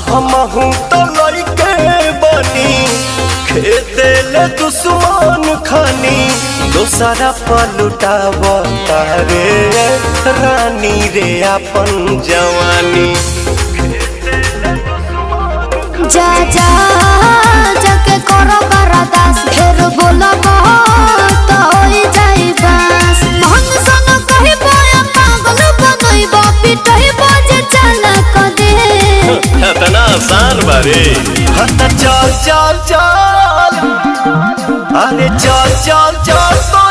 हमहू तो लइके बनी, खेते ले दुश्मन खानी, दोसरा पलुटाव तारे रानी रे अपन जवानी। जा जा जाके करो बरदास, ढेर बोलब तो होई जाई बास। मन सन कहिबो या पागल बनइबो, पिटइबो जे चाला क दे। इतना आसान बारे। हाँ त चल चल चल, अरे चल चल चल।